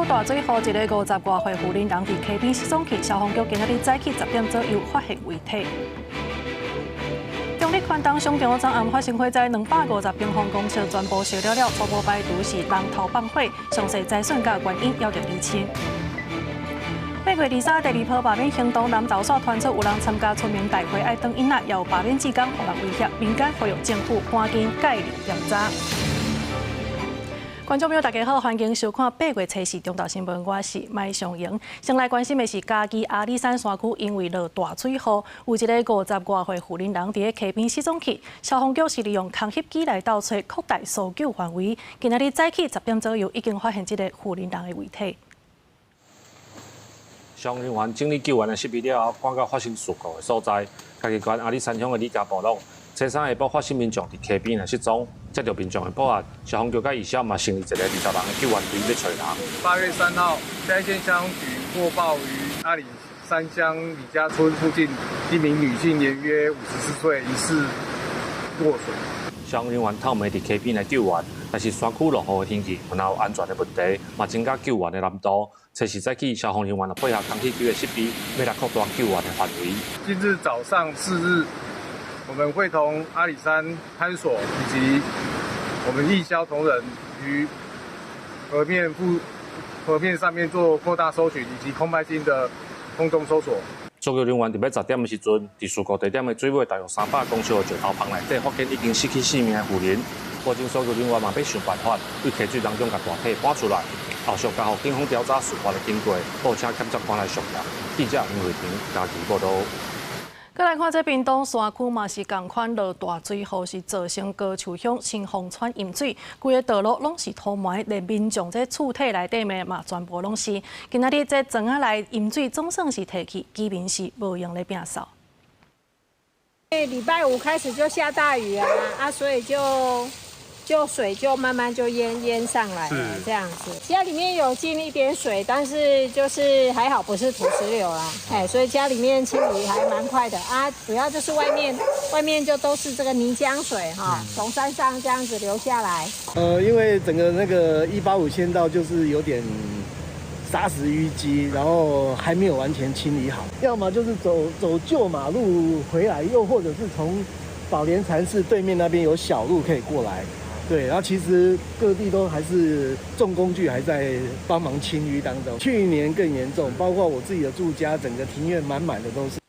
區大水雨，一个五十外歲婦人佇溪邊失蹤去，消防局今仔日早起10點左右發現遺體。中壢寬東商場昨暗發生火災，250平方公尺全部燒了了，初步排除是人頭放火，詳細災損佮原因猶佇釐清。8月23，第二波罷免行動，南投煞傳出有人參加村民大會愛轉椅仔，也有罷免志工予人威脅，民間呼籲政府趕緊介入調查。觀眾朋友，大家好，歡迎收看八月初四中晝新聞，我是麥尚瑩。先來關心的是嘉義阿里山山區，因為落大水雨，有一个五十外歲婦人佇咧溪邊失蹤去，消防局是利用空翕機來鬥揣擴大搜救範圍。今仔日早起十點左右，已經發現這个婦人的遺體。消防人員整理救援的設備了後，趕到發生事故的所在，嘉義縣阿里山鄉的李家部落。初三下晡發生民眾佇溪邊來失蹤，接著民眾的報案，消防局佮義消嘛成立一个20人的救援隊咧揣人。8月3號，嘉義縣消防局獲報於阿里山鄉李家村附近，一名女性年約54歲，疑似落水。消防人員透暝佇溪邊來救援，但是山區落雨的天氣，可能有安全的問題，嘛增加救援的難度。初四早起，消防人員就配合空氣機的設備，欲來擴大救援的範圍。今日早上4日，我們會同阿里山看守所以及我們義消同仁於河面上面做擴大搜尋，以及空拍機的空中搜索。搜救人員佇欲10點的時陣，佇事故地點的水尾大約300公尺的石頭縫內底，發現已經失去性命的婦人。目前搜救人員嘛欲想辦法，對溪水當中共大體搬出來，後續交予警方調查事發的經過，報請檢察官來送驗。記者林慧婷嘉義報導。閣來看這屏東山區嘛是仝款落大水雨，是造成高樹鄉新豐村淹水，規个道路攏是土埋，連民眾這厝體內底面嘛全部攏是。今仔日這庄仔內淹水總算是退去，居民是無閒咧摒掃。禮拜五開始就下大雨啊，啊，所以就水就慢慢就淹上來了，這樣子。家裡面有進一點水，但是就是還好不是土石流啦，哎，所以家裡面清理還蠻快的啊。主要就是外面就都是這個泥漿水哈，從山上這樣子流下來。因為整個那個185縣道就是有點沙石淤積，然後還沒有完全清理好，要麼就是走舊馬路回來，又或者是從寶蓮禪寺對面那邊有小路可以過來。對，然後其實各地都還是重工具還在幫忙清淤當中。去年更嚴重，包括我自己的住家，整個庭院滿滿的都是。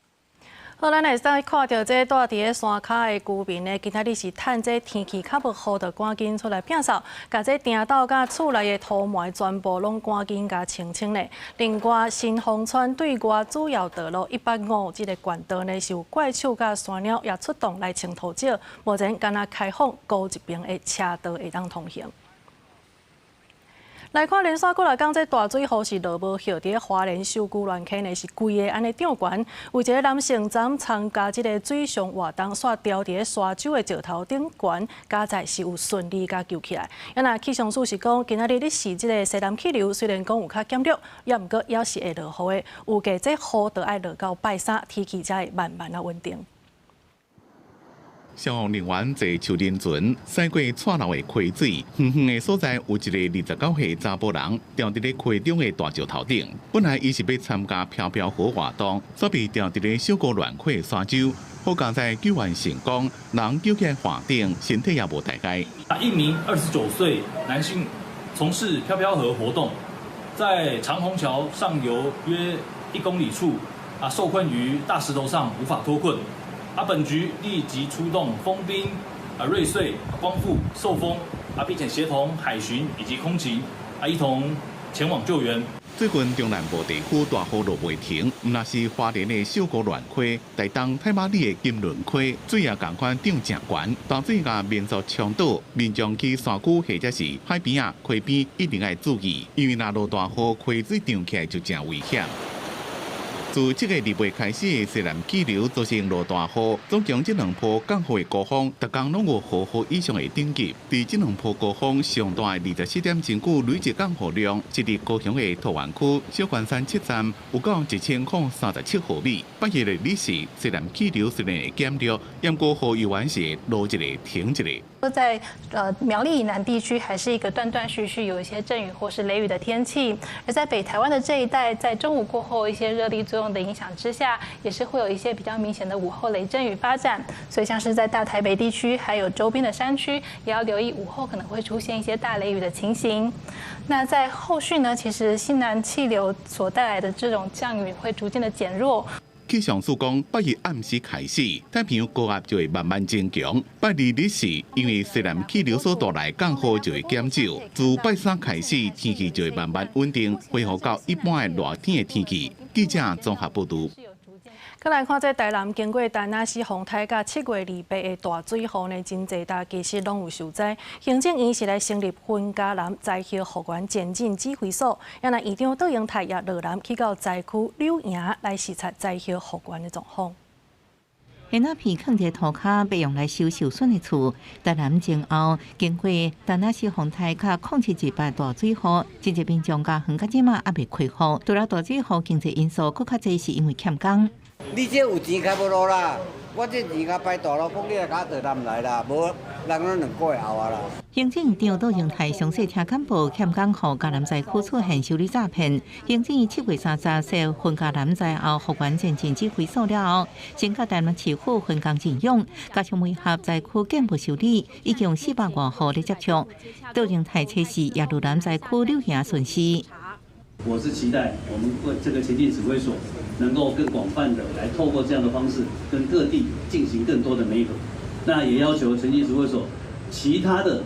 好，咱會使看著這蹛佇咧山跤的居民呢，今仔日是趁這天氣較無雨，就趕緊出來摒掃，共這埕斗佮厝內的土埋全部攏趕緊共清清咧。另外，新豐村對外主要道路185這个縣道呢，是有怪手佮山鳥也出動來清土石，目前干焦開放孤一邊的車道會當通行。來看連紲幾若工，這大水雨是落無歇，佇咧花蓮秀姑巒溪呢是規个按呢漲懸。有一个男性昨參加這个水上活動，煞牢佇咧沙洲的石頭頂懸，佳哉是有順利共救起來。啊若氣象署是講，今仔日日是這个西南氣流，雖然講有較減弱，也毋過猶是會落雨的。預計這雨著愛落到拜三，天氣才會慢慢仔穩定。消防人員坐樹林船駛過蔡老的溪水，遠遠的所在有一个29歲查埔人牢佇咧溪中的大石頭頂。本來伊是欲參加飄飄河活動，煞被牢佇咧秀姑巒溪沙洲。好佳哉救援成功，人救起來岸頂，身體也無大礙。一名29歲男性從事飄飄河活動，在長虹橋上游約1公里處啊，受困於大石頭上，無法脫困。啊！本局立即出動豐濱、啊瑞穗、光復、壽豐啊，並且協同海巡以及空勤啊，一同前往救援。最近中南部地區大雨落袂停，毋但是花蓮的秀姑巒溪、台東太麻里的金崙溪，水也仝款漲誠懸。大水共民宿衝倒，民眾去山區或者是海邊仔、溪邊一定愛注意，因為若落大雨，溪水漲起來就誠危險。自這個禮拜開始的西南氣流造成落大雨，總共這兩波降雨的高峰，逐工攏有豪雨以上的等級。佇這兩波高峰上大的24點鐘久累計降雨量，是佇高雄的桃園區小關山七站有到1037毫米。拜一的日時，西南氣流雖然會減弱，毋過雨猶原是落一下停一下。在苗栗以南地區，還是一個斷斷續續有一些陣雨或是雷雨的天氣；而在北台灣的這一帶，在中午過後一些熱力作用的影響之下，也是會有一些比較明顯的午後雷陣雨發展。所以像是在大台北地區，還有周邊的山區，也要留意午後可能會出現一些大雷雨的情形。那在後續呢，其實西南氣流所帶來的這種降雨會逐漸的減弱。氣象署講，拜一暗時開始，太平洋高壓就會慢慢增強。拜二日時，因為西南氣流所帶來降雨就會減少。自拜三開始，天氣就會慢慢穩定，恢復到一般的熱天的天氣。記者綜合報導。閣來看這台南經過田納西風颱佮7月28的大水雨呢，真濟搭其實攏有受災。行政院是來成立雲嘉南災後復原前進指揮所，也若院長卓榮泰也落南去到災區柳營來視察災後復原的狀況。煙仔片囥佇塗跤，欲用來修受損的厝。台南前後經過田納西風颱佮0728大水雨，真濟民眾家園到這馬猶未恢復。除了大水雨經濟因素，閣較濟是因為欠工。你這有錢較無路啦，我這錢較擺大路，講你來共我台南來啦，無人攏2個月後啊啦。行政院長卓榮泰詳細聽簡報，欠工予嘉南災區出現修理詐騙。行政院7月30設雲嘉南災後復原前進指揮所了後，先佮台南市府分工進勇，加上媒合災區建物修理，已經有400外戶咧接觸。卓榮泰測試也落南災區柳營巡視。我是期待我們這個前進指揮所能夠更廣泛的來透過這樣的方式跟各地進行更多的媒合。那也要求前進指揮所其他的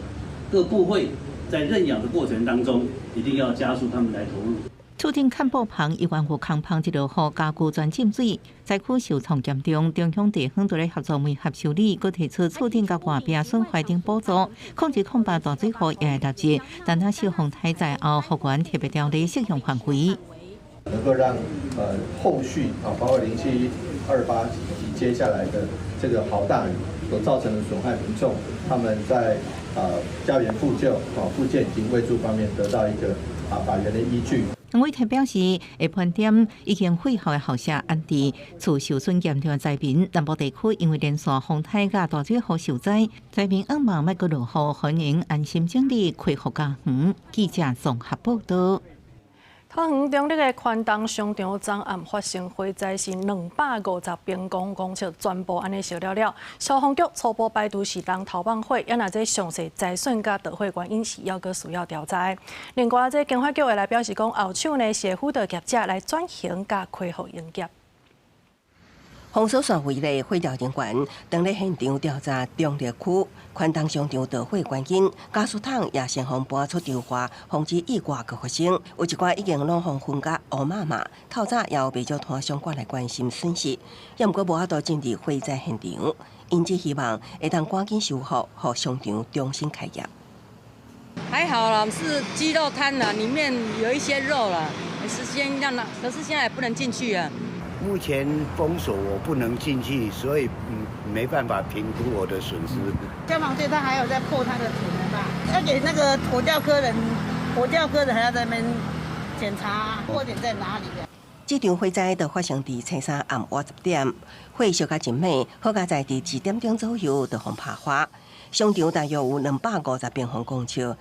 各部會在認養的過程當中，一定要加速他們來投入。厝頂崁布棚猶原有空棚，一落雨家具全浸水，災區受創嚴重，中央地方都咧合作媒合修理，閣提出厝頂佮外壁損壞等補助。0708大水雨也會納入，田納西風颱災後復原特別條例適用範圍，能夠讓後續啊，包括0728以及接下來的這個豪大雨所造成的損害，民眾他們在家園復舊啊復建及慰助方面得到一個法源的依據。黃偉哲表示，會盤點已經恢復的校舍安置厝受損嚴重的災民。南部地區因為連續風颱佮大水雨受災，災民向望莫閣落雨，歡迎安心整理恢復家園。記者綜合報導。桃園中壢的寬東商場昨暗發生火災，是250平方公尺全部按呢燒了了。消防局初步排除是人頭放火，也若這詳細災損佮導火原因是猶閣需要調查。另外，這經發局會來表示講，後手呢是會輔導業者來轉型佮恢復營業。封鎖線圍內火調人員當咧現場調查中壢區寬東商場導火原因，家私桶也先予搬出場外，防止意外閣發生。有一寡已經攏予熏甲烏麻麻，透早也有袂少攤商過來關心損失，也毋過無法度進入火災現場，𪜶只希望會當趕緊修復，予商場重新開業。還好啦，是雞肉攤啦，裡面有一些肉啦，是先讓它，可是現在也不能進去啊。目前封鎖我不能進去，所以沒辦法評估我的損失。消防隊他還有在破他的土呢吧？要給那個火調科人，火調科人還要在那邊檢查火點在哪裡啊。這場火災就發生佇初三暗倚10點，火燒甲真猛，好佳哉佇1點鐘左右就予拍花。商場大約有250平方公尺，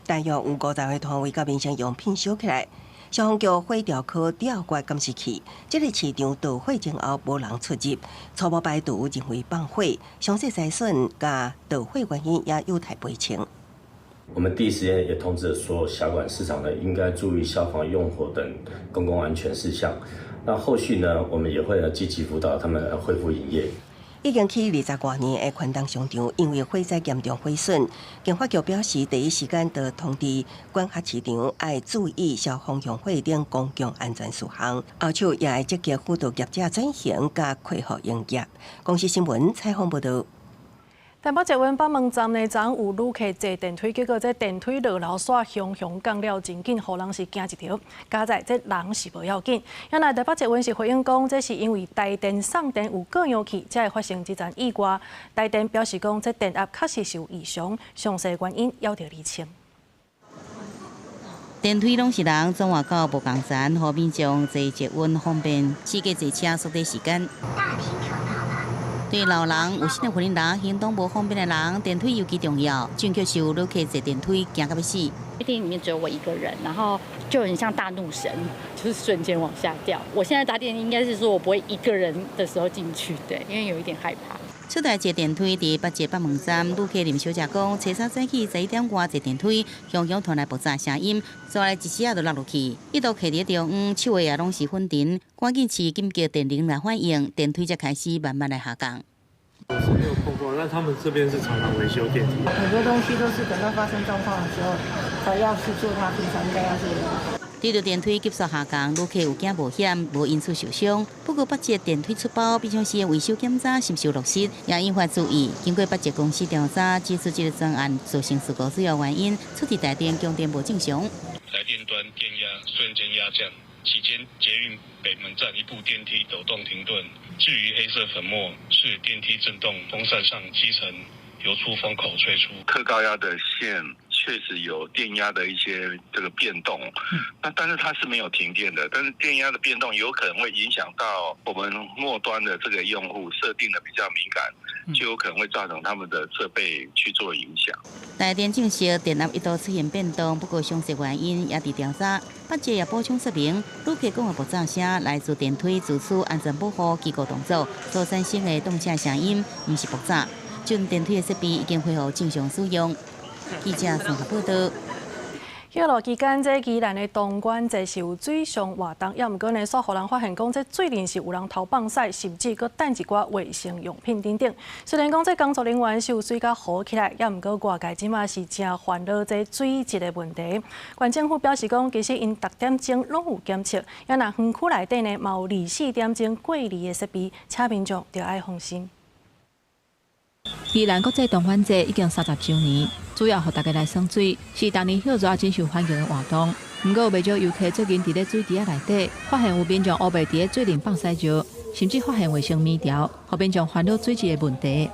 大約有50個攤位佮民生用品燒起來。消防局火調科調過監視器，這個市場導火前後無人出入，初步排除人為放火，詳細災損佮導火原因也有待釐清。我們第一時間也通知了所有轄管市場呢，應該注意消防用火等公共安全事項。那後續呢，我們也會積極輔導他們恢復營業。已經起20外年的寬東商場，因為火災嚴重毀損，經發局表示，第一時間就通知管轄市場愛注意消防用火等公共安全事項，後手也會積極輔導業者轉型佮恢復營業。公視新聞採訪報導。台北捷運北門站呢，昨昏有旅客坐電梯，結果這電梯落樓煞雄雄降了真緊，予人是驚一跳。佳哉這人是無要緊。原來台北捷運是回應講，這是因為台電送電有過量去，才會發生這層意外。台電表示講，這電壓確實是有異常，詳細原因猶佇釐清。電梯攏是人，總換到無仝層，予民眾坐捷運方便，設計坐車縮短時間。對老人、有身體困難、行動無方便的人，電梯尤其重要。正確是有旅客坐電梯驚甲欲死。電梯裡面只有我一個人，然後就很像大怒神，就是瞬間往下掉。我現在搭電梯應該是說我不會一個人的時候進去，對，因為有一點害怕。出台坐電梯佇北捷北門站，旅客林小姐講，初三早起11點外坐電梯，雄雄傳來爆炸聲音，煞來一時仔就落落去，一度徛佇中央，手的也攏是粉塵，趕緊市緊叫電鈴來反應，電梯才開始慢慢來下降。我是沒有碰過，但他們這邊是常常維修電梯。很多東西都是等到發生狀況的時候，才要去做它平常應該要做的。對著電梯急速下降，旅客有驚無險，無因此受傷。不過北捷電梯出包，平常時的維修檢查是毋是有落實，也引發注意。經過北捷公司調查，指出這個專案造成事故主要原因，出自台電供電無正常。台電端電壓瞬間壓降，期間捷運北門站一部電梯抖動停頓。至於黑色粉末是電梯震動風扇上積層由出風口吹出。特高壓的線確實有電壓的一些這個變動，那但是它是沒有停電的，但是電壓的變動有可能會影響到我們末端的這個用戶設定的比較敏感，就有可能會造成他們的設備去做影響。台電證實電壓一度出現變動，不過詳細原因也佇調查。北捷也補充說明，旅客講的爆炸聲來自電梯自主安全保護機構動作所產生的動車聲音，毋是爆炸。準電梯的設備已經恢復正常使用。記者綜合報道。歇落期間，這宜蘭的東莞這是有水上活動，猶毋過呢，煞予人發現講，這水裡是有人偷放屎，甚至閣擲一寡衛生用品等等。雖然講這工作人員是有水共糊起來，猶毋過外界這馬是誠煩惱這水質的問題。縣政府表示講，其實𪜶逐點鐘攏有檢測，也若園區內底呢，嘛有24點鐘過濾的設備，請民眾著愛放心。宜蘭國際動玩節已經30週年，主要予大家來耍水，是逐年歇熱真受歡迎的活動。毋過有袂少遊客最近佇咧水池仔內底，發現有民眾烏白佇咧水裡放屎尿，甚至發現衛生棉條，予民眾煩惱水質的問題。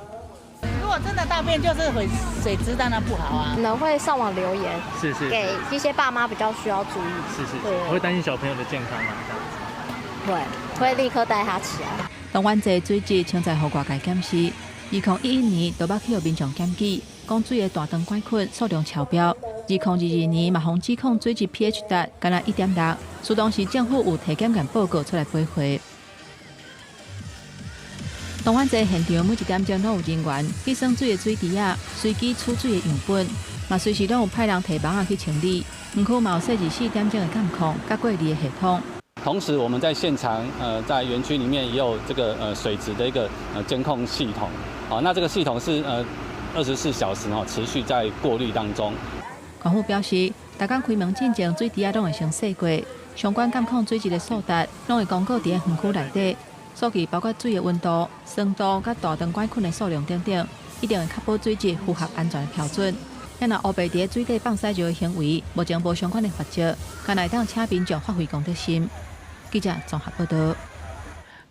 如果真的大便，就是會水質當然不好啊。可能會上網留言，給一些爸媽比較需要注意。是是，會擔心小朋友的健康嗎？會，會立刻帶他起來。動玩節水質正在予外界檢視。2011年，就捌去予民眾檢舉，講水的大腸桿菌數量超標。2022年嘛，予指控水質 pH 值干焦1.6，自當時政府有提檢驗報告出來駁回。動玩節現場每一點鐘攏有人員去算水的水池仔，隨機取水的樣本，嘛隨時攏有派人提網仔去清理。園區嘛有設24點鐘的監控佮過濾的系統。同時，我們在現場，在園區裡面也有這個水質的一個監控系統。好，那這個系統是24小時哈持續在過濾當中。縣府表示，逐工開門進前，水池仔攏會先洗過，相關監控水質的數值攏會公告佇園區內底。數據包括水的溫度、酸度佮大腸桿菌的數量等等，一定會確保水質符合安全的標準。若烏白佇咧水底放屎尿的行為，目前無相關的罰則，敢若會當請民眾發揮公德心。記者綜合報道。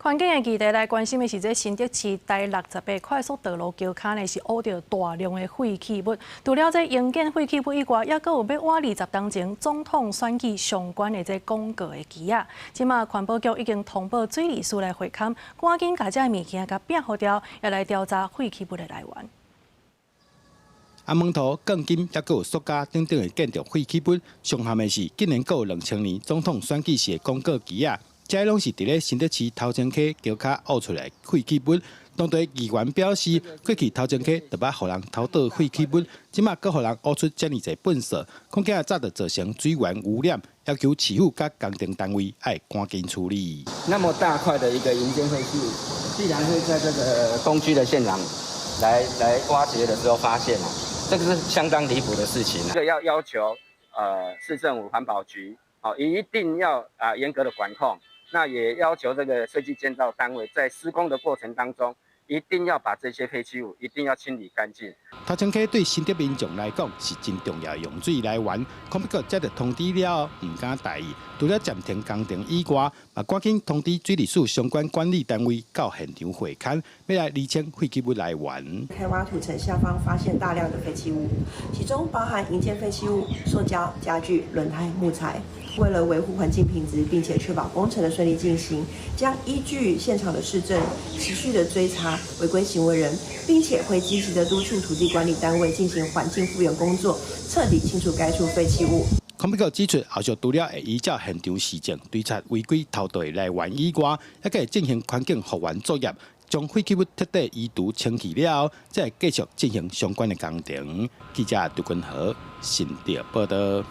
環境的議題來關心的是，這新竹市台60八快速道路橋跤呢，是挖著大量的廢棄物。除了這營建廢棄物以外，猶閣有欲挖20冬前總統選舉相關的這廣告的旗仔。這馬環保局已經通報水利署來會勘，趕緊共這物件共摒除掉，也來調查廢棄物的來源。啊，門塗、鋼筋，猶閣有塑膠等等的建築廢棄物。上譀的是，竟然閣有2000年總統選舉時的廣告旗仔，這攏是佇咧新竹市頭前溪橋跤挖出來廢棄物。當地議員表示，過去頭前溪就捌予人偷倒廢棄物，這馬閣予人挖出遮爾濟糞埽，恐驚早就造成水源污染，要求市府佮工程單位愛趕緊處理。那麼大塊的一個營建廢棄物，必然會在這個工區的現場來挖掘的時候發現啊，這個是相當離譜的事情。這個要求市政府環保局，好，一定要啊嚴格的管控。那也要求這個設計建造單位在施工的過程當中，一定要把這些廢棄物一定要清理乾淨。頭前溪對新竹民眾來講是真重要的用水來源，空北國接到通知了後，毋敢大意。除了暫停工程以外，嘛趕緊通知水利署相關管理單位到現場會勘，欲來釐清廢棄物來源。開挖土層下方發現大量的廢棄物，其中包含營建廢棄物、塑膠、家具、輪胎、木材。為了維護環境品質，並且確保工程的順利進行，將依據現場的事證，持續的追查違規行為人，並且會積極的督促土地管理單位進行環境復原工作，徹底清除該處廢棄物。空北國指出，後續除了會依照現場事證追查違規偷渡的來源以外，猶閣會進行環境復原作業，將廢棄物徹底移除清去了後，才會繼續進行相關的工程。記者杜君豪新竹報道。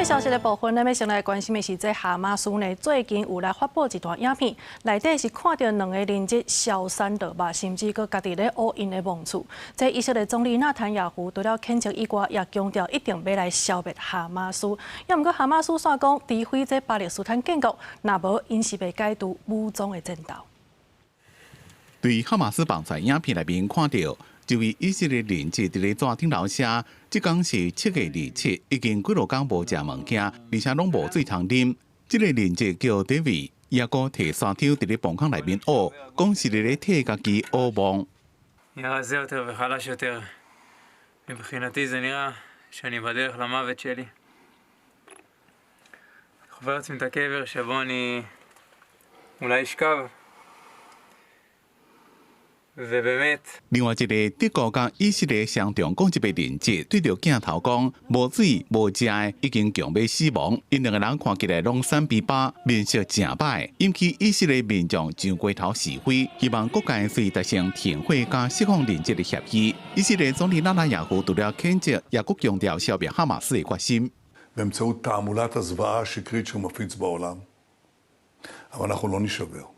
消息的部分，咱欲先來關心的是，這哈馬斯呢最近有來發布一段影片，內底是看著兩個人質消散落肉，甚至閣家己咧烏𪜶的墓厝。這以色列總理納坦雅胡除了譴責以外，也強調一定欲來消滅哈馬斯。猶毋過哈馬斯煞講，除非這巴勒斯坦建國，若無𪜶是袂解除武裝的戰鬥。對哈馬斯放出影片內面看著，一位以色列人質佇咧紙頂頭寫，這工是7月27，已經幾落工無食物件，而且攏無水通啉。這個人質叫 David，伊猶閣提沙抽佇咧墓空內面挖，講是佇咧替家己挖墓。 רזה יותר וחלש יותר. מבחינתי זה נראה שאני בדרך למוות שלי. חופר לעצמי את הקבר שבו אני אולי אשכב. 另外一个德國佮以色列雙重國籍的人質對著鏡頭講：無水無食的，已經強欲死亡。𪜶兩個人看起來攏瘦巴巴，面色誠歹，引起以色列民眾上街頭示威，希望各界隨達成停火佮釋放人質的協議。以色列總理納坦雅胡除了譴責，也閣強調消滅哈馬斯的決心。 באמצעות תעמולת הזוועה השקרית שהוא מפיץ בעולם. אבל אנחנו לא נשבר.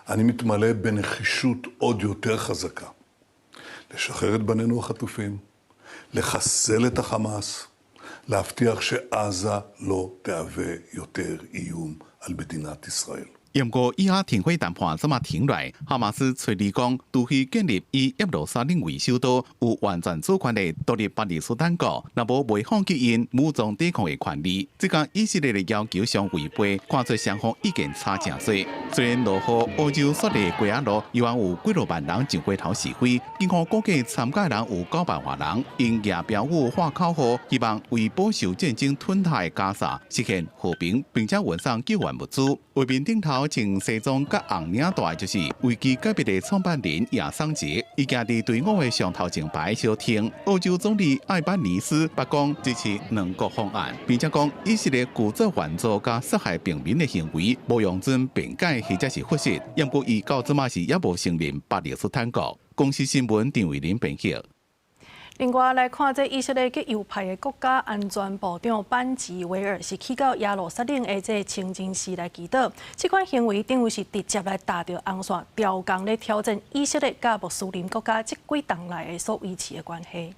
אני מתמלא בנחישות עוד יותר חזקה. לשחרר את בנינו החטופים, לחסל את החמאס, להבטיח שעזה לא תהווה יותר איום על מדינת ישראל. 毋過以哈停火談判這馬停落來，哈馬斯揣二講，除非建立以耶路撒冷為首都、有完全主權的獨立巴勒斯坦國，若無袂放棄𪜶武裝抵抗的權利。這佮以色列的要求相違背，看出雙方意見差誠濟。雖然落雨，澳洲雪梨街仔路猶原有幾若萬人上街頭示威，警方估計參加人有9萬外人，𪜶舉標語喊口號，希望為飽受戰爭吞噬的加沙實現和平，並且運送救援物資。畫面頂頭穿西裝佮紅領帶，就是維基解密的創辦人亞桑傑，伊徛佇隊伍的上頭前排相挺。澳洲總理艾班尼斯捌講支持兩國方案，並且講以色列故作援助佮殺害平民的行為，無容准辯解或者是解釋。毋過伊到這馬是猶無承認巴勒斯坦國。公視新聞陳慧琳編譯。另外來看，這以色列極右派的國家安全部長班吉維爾是去到耶路撒冷的這清真寺來祈禱，這款行為等於是直接來踏著紅線，刁工咧挑戰以色列佮穆斯林國家這幾冬來的所維持的關係。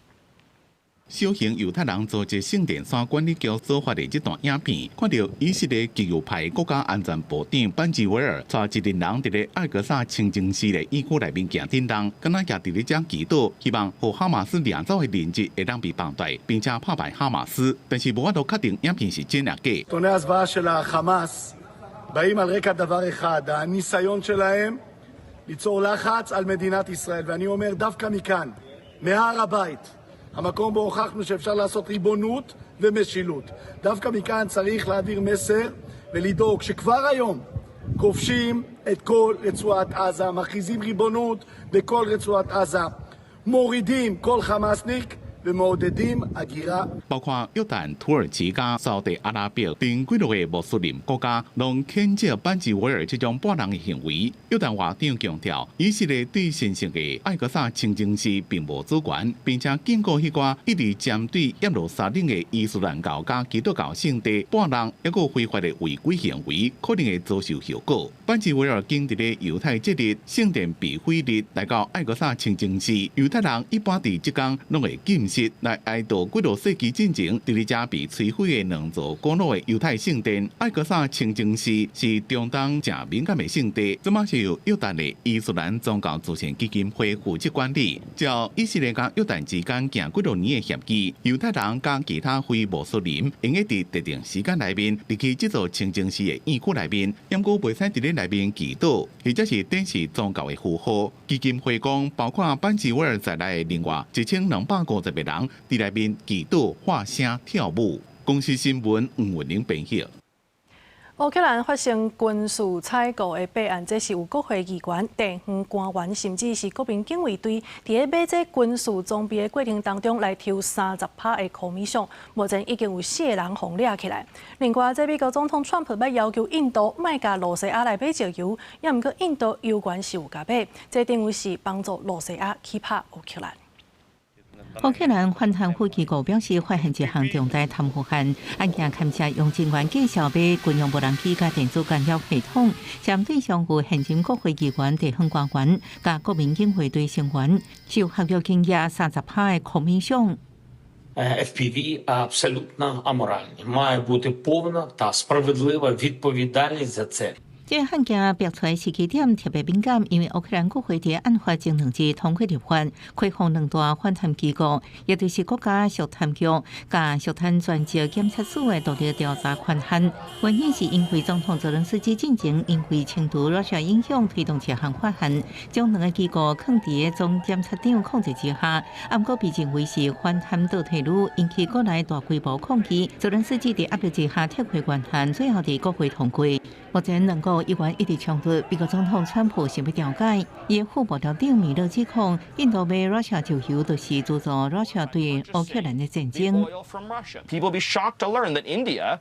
小型猶太人組織聖殿山管理局所發的這段影片，看著以色列極右派國家安全部長班吉維爾帶一陣人佇咧阿克薩清真寺的院區內面行振動，敢若徛佇咧遮祈禱，希望予哈馬斯掠走的人質會當被放綴，並且拍敗哈馬斯。但是無法度確定影片是真抑假。 סרטוני הזוועה של החמאס באים על רקע דבר אחד, הניסיון שלהם ליצור לחץ על מדינת ישראל. ואני אומר דווקא מכאן, מהר הבית, המקום בו הוכחנו שאפשר לעשות ריבונות ומשילות. דווקא מכאן צריך להעביר מסר ולדאוג שכבר היום כובשים את כל רצועת עזה, מכריזים ריבונות בכל רצועת עזה, מורידים כל חמאסניק ומעודדים הגירה. 包括約旦、土耳其佮沙特阿拉伯等幾落个穆斯林國家，攏譴責班吉維爾這種叛人的行為。約旦外長強調，以色列對神聖的阿克薩清真寺並無主權，並且警告彼寡一直針對耶路撒冷的伊斯蘭教佮基督教聖地叛人，猶閣非法的違規行為，可能會遭受後果。班吉維爾今佇咧猶太節日聖殿被毀日來到阿克薩清真寺，猶太人一般佇這工攏會禁食。實來哀悼幾落世紀進前，佇咧遮被摧毀的兩座古老的猶太聖殿。艾克薩清真寺是中東誠敏感的聖地，這馬是由約旦的伊斯蘭宗教慈善基金會負責管理。照以色列佮約旦之間行幾落年的協議，猶太人佮其他非穆斯林會用佇特定時間內面入去這座清真寺的院區內面，毋過袂使佇咧內面祈禱，或者是展示宗教的符號。基金會講，包括班吉威爾在內的另外1250個人佇內面祈禱、發聲、跳舞。公視新聞吳文玲編譯。烏克蘭發生軍事採購的弊案，這是有國會議員、地方官員，甚至是國民警衛隊，佇咧買這軍事裝備的過程當中來抽30%的 commission，目前已經有四个人予掠起來。另外，這美國總統川普欲要求印度莫共露西亞來買石油，也毋過印度油源是有共買，這等於是幫助露西亞去拍烏克蘭。烏克蘭反貪腐機構表示，發現一項重大貪腐案，案件牽涉用人員介紹買軍用無人機佮電子干擾系統，涉案對象有現任國會議員、地方官員、佮國民警衛隊成員，受合約金額30%的 commission。 FPV абсолютно аморальні. Має бути повна та справедлива відповідальність за це. 這個案件爆出來時機點特別敏感，因為烏克蘭國會佇案發前兩日通過立法，開放兩大反貪機構，也就是國家肅貪局佮肅貪專職檢察署的獨立調查權限。原因是因為總統澤倫斯基進前因為清除russia影響，推動這項法案，將兩個機構囥佇總檢察長控制之下。毋過被認為是反貪倒退嚕，引起國內大規模抗議。澤倫斯基佇壓力之下撤回權限，最後佇國會通過。目前兩國議員一直衝突，美國總統川普想欲調解，伊的副幕僚長米勒指控印度買 Russia 石油，就是資助 Russia 對烏克蘭的戰爭。 People be shocked to learn that India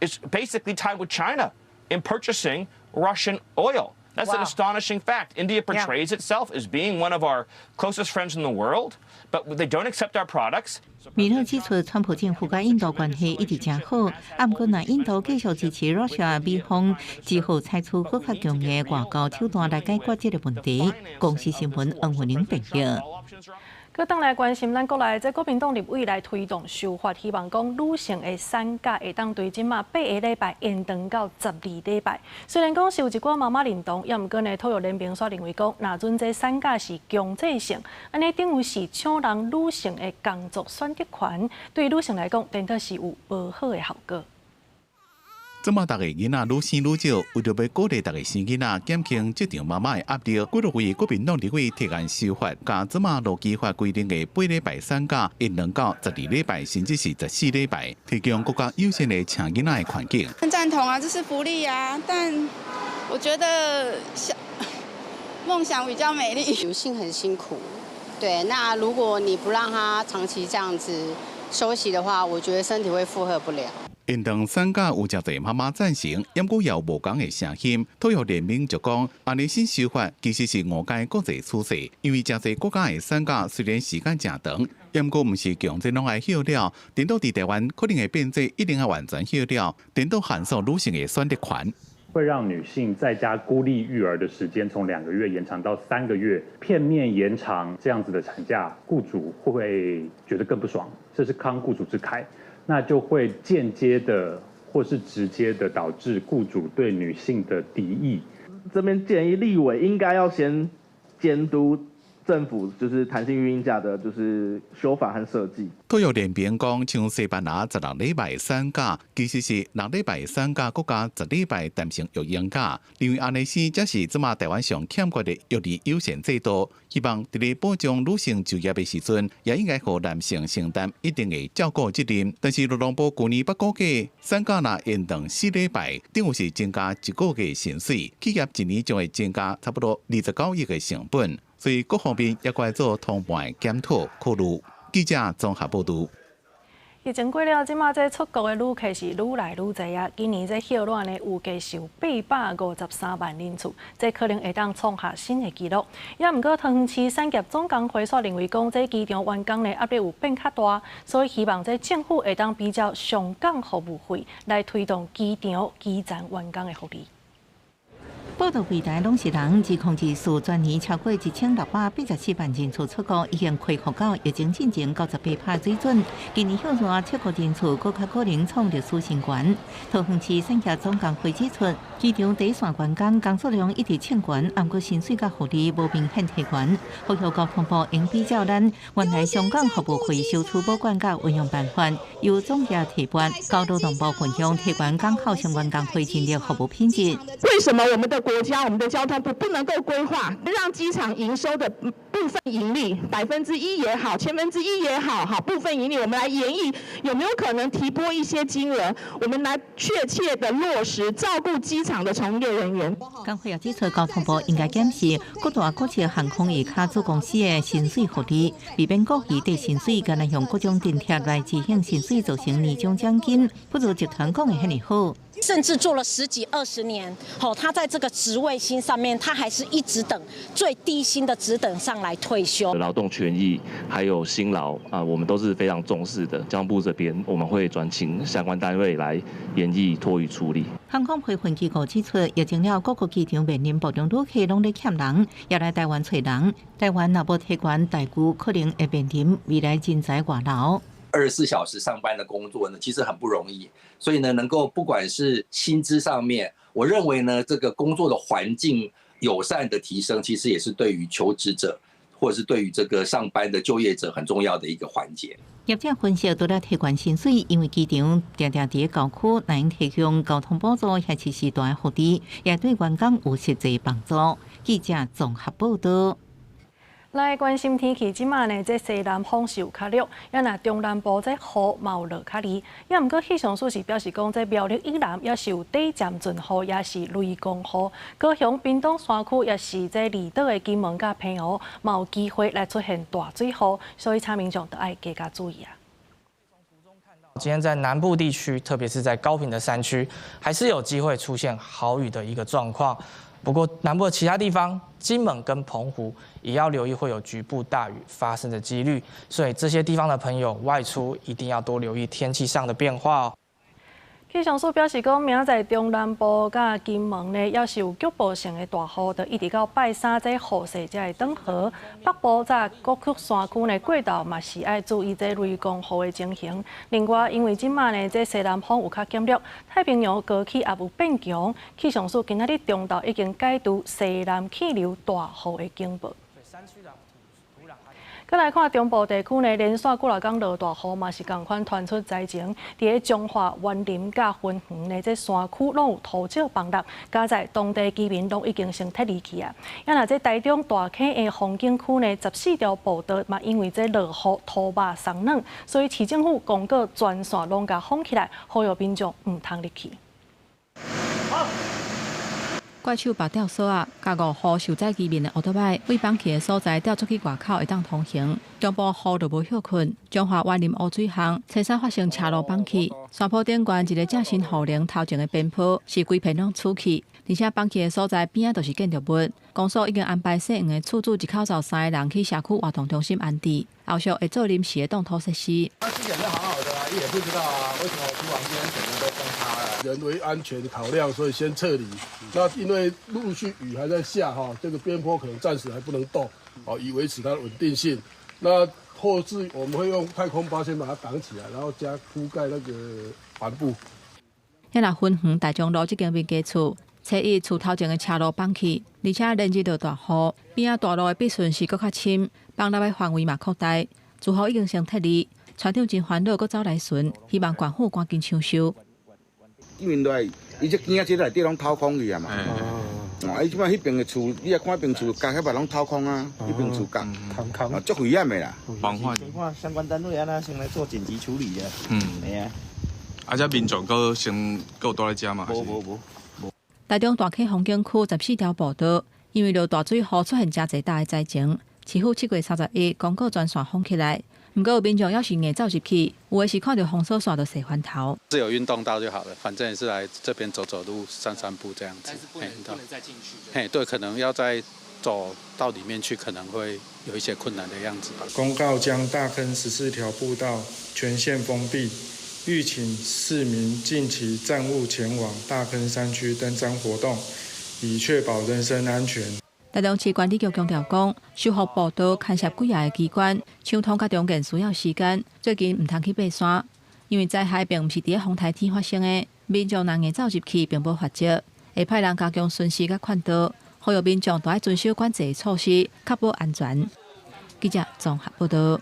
is basically tied with China in purchasing Russian oil. That's an astonishing fact. India portrays itself as being one of our closest friends in the world, but they don't accept our products. 米勒指出，川普政府佮印度關係一直誠好，啊，毋過若印度繼續支持 Russia，美方只好採取閣較強硬的外交手段來解決這個問題。公視新聞黃慧玲編譯。閣轉來關心咱國內，這國民黨立委來推動修法，希望講女性的產假會當對這馬8個禮拜延長到12禮拜。雖然講是有一寡媽媽認同，也毋過呢，托育聯盟煞認為講，若準這產假是強制性，按呢等於是搶人女性的工作選擇權，對女性來講，顛倒是有無好的效果。這馬逐个囡仔愈生愈少，為著欲鼓勵逐个生囡仔，減輕職場媽媽的壓力，幾落位國民黨立委提案修法，共這馬勞基法規定的八禮拜產假，延長到12禮拜，甚至是14禮拜，提供閣較友善的請囡仔的環境。很贊同啊，這是福利啊，但我覺得想夢想比較美麗。女性很辛苦，對，那如果你不讓她長期這樣子休息的話，我覺得身體會負荷不了。延長產假有誠濟媽媽贊成，毋過也有無仝的聲音。托育聯盟就講，按呢新修法其實是誤解國際趨勢，因為誠濟國家的產假雖然時間誠長，毋過毋是強制攏愛歇了，顛倒佇台灣可能會變做一定愛完全歇了，顛倒限縮女性的選擇權。會讓女性在家孤立育兒的時間從2個月延長到3個月，片面延長這樣子的產假，雇主會覺得更不爽，這是慷雇主之慨。那就會間接的或是直接的導致雇主對女性的敵意。這邊建議立委應該要先監督政府，就是彈性育嬰假的，就是修法和設計。托育聯盟講，像西班牙16禮拜產假，其實是六禮拜產假，閣加10禮拜彈性育嬰假。因為按呢生才是這馬台灣上欠缺的育兒友善制度。希望佇咧保障女性就業的時陣，也應該予男性承擔一定的照顧責任。但是勞動部舊年捌估計，產假若延長4禮拜，等於是增加一個月薪水，企業一年就會增加差不多29億的成本。所以各方面也該做通盤的檢討考慮。記者綜合報導。疫情過了，這馬這出國的旅客是愈來愈濟啊！今年這歇暖呢，預計是有853萬人次，這可能會當創下新的紀錄。也毋過，桃園市產業總工會煞認為講，這機場員工呢壓力有變較大，所以希望這政府會當比照上崗服務費來推動機場基層員工的福利。報道櫃台攏是人，2024全年超過1684萬人次出國，已經恢復到疫情進前98%水準。今年歇熱出國人次閣較可能創歷史新高。桃園市產業總工會指出，機場第一線員工工作量一直衝懸，毋過薪水佮福利無明顯提懸。呼籲交通部應比照咱原來香港服務費收取保管佮運用辦法，由總額提撥，交勞動部分享提懸港口相關工會人力服務品質。為什麼我們的國家、我們的交通部不能夠規劃，讓機場營收的部分盈利1%也好，千分之一也好，哈，部分盈利我們來研議，有沒有可能提撥一些金額，我們來確切的落實照顧機場的從業人員。工會也指出，交通部應該檢視各大國際航空業卡子公司的薪水福利，避免故意低薪水，干焦用各種津貼來支應薪水，造成年終獎金不如集團講的遐爾好。甚至做了十幾二十年，吼，他在這個職位薪上面，他還是一直等最低薪的職等上來退休。勞動權益還有辛勞啊，我們都是非常重視的。交通部這邊我們會轉請相關單位來研議托予處理。航空培訓機構指出，疫情了各個機場面臨部分旅客攏咧欠人，也來台灣揣人。台灣若無提懸待遇，可能會面臨未來人才外流。 24小時上班的工作呢，其實很不容易，所以呢，能夠不管是薪資上面，我認為呢，這個工作的環境友善的提升，其實也是對於求職者，或者是對於這個上班的就業者很重要的一個環節。業者分析，除了提懸薪水，因為機場定定佇郊區，難提供交通補助，遐其實大福利，也對員工有實際幫助。記者綜合報道。來關心天氣，這馬呢，這西南風是有較弱，也若中南部這雨嘛有落較厲。也毋過氣象署是表示講，這苗栗以南也是有短暫陣雨，也是雷公雨。高雄屏東山區也是這離島的金門佮澎湖，嘛有機會來出現大水雨，所以請民眾都愛加加注意啊。今天在南部地區，特別是在高屏的山區，還是有機會出現豪雨的一個狀況。不過南部的其他地方，金門跟澎湖也要留意會有局部大雨發生的幾率，所以這些地方的朋友外出一定要多留意天氣上的變化哦。氣象署表示講，明仔載中南部佮金門呢，猶是有局部性的大雨，就一直到拜三這雨勢才會轉和。北部在各區山區呢，過晝嘛是愛注意這雷公雨的情形。另外，因為這馬呢，這西南風有較減弱，太平洋高氣壓有變強，氣象署今仔日中晝已經解除西南氣流大雨的警報。閣來看中部地區呢，連續幾若工落大雨，嘛是仝款傳出災情。佇咧彰化、員林佮芬園呢，這山區攏有土石崩落，佳哉當地居民攏已經先撤離去啊。啊若這台中大坑的風景區呢，14條步道嘛，因為這落雨土壩鬆軟，所以市政府公告全線攏共封起來，呼籲民眾毋通入去。怪手拔吊索仔，共五戶受災居民的烏托擺，對崩去的所在吊出去外口會當通行。中部雨就無歇睏，彰化員林烏水巷，初三發生車路崩去，山坡頂懸一个正新雨林頭前的邊坡是規片攏出去，而且崩去的所在邊仔就是建築物。公所已經安排姓黃的厝主一口罩三个人去社區活動中心安置，後續會做臨時的擋土設施。他之前是好好的啊，也不知道啊，為什麼突然間整個都崩塌了？人為安全考量，所以先撤離。那因為陸續雨還在下哈，這個邊坡可能暫時還不能動，哦，以維持它的穩定性。那後置我們會用太空包先把它擋起來，然後加鋪蓋那個帆布。遐若芬園大眾路這間民家厝，初一厝頭前的車路崩去，而且連日落大雨，邊仔大路的筆順是閣較深，崩落的範圍嘛擴大，住戶已經先撤離，村長真煩惱，閣走來巡，希望縣府趕緊搶修。因為落來，伊這墘仔這內底攏掏空去啊嘛。哦，啊，伊這擺彼爿的厝，你也看彼爿厝，角彼擺攏掏空啊，彼爿厝角，空啊，足危險的啦。防範。看相關單位按怎先來做緊急處理啊。嗯。啊。啊，這民眾閣先閣有蹛佇遮嘛？無無無。台中大溪風景區14條步道，因為落大水雨出現誠濟大的災情，市府7月31公告全線封起來。毋過有民眾猶是硬走入去，有的是看著封鎖線就踅翻頭。是有運動到就好了，反正也是來這邊走走路、散散步這樣子。但是不能再進去。嘿，對，可能要再走到裡面去，可能會有一些困難的樣子吧。公告將大坑14條步道全線封閉，籲請市民近期暫勿前往大坑山區登山活動，以確保人身安全。台中市管理局強調講，修復步道牽涉幾仔个機關，搶通佮重建需要時間。最近毋通去爬山，因為災害並毋是佇咧風颱天發生的，民眾若硬走入去，並無罰則，會派人加強巡視佮勸導，呼籲民眾都愛遵守管制措施，確保安全。記者綜合報道。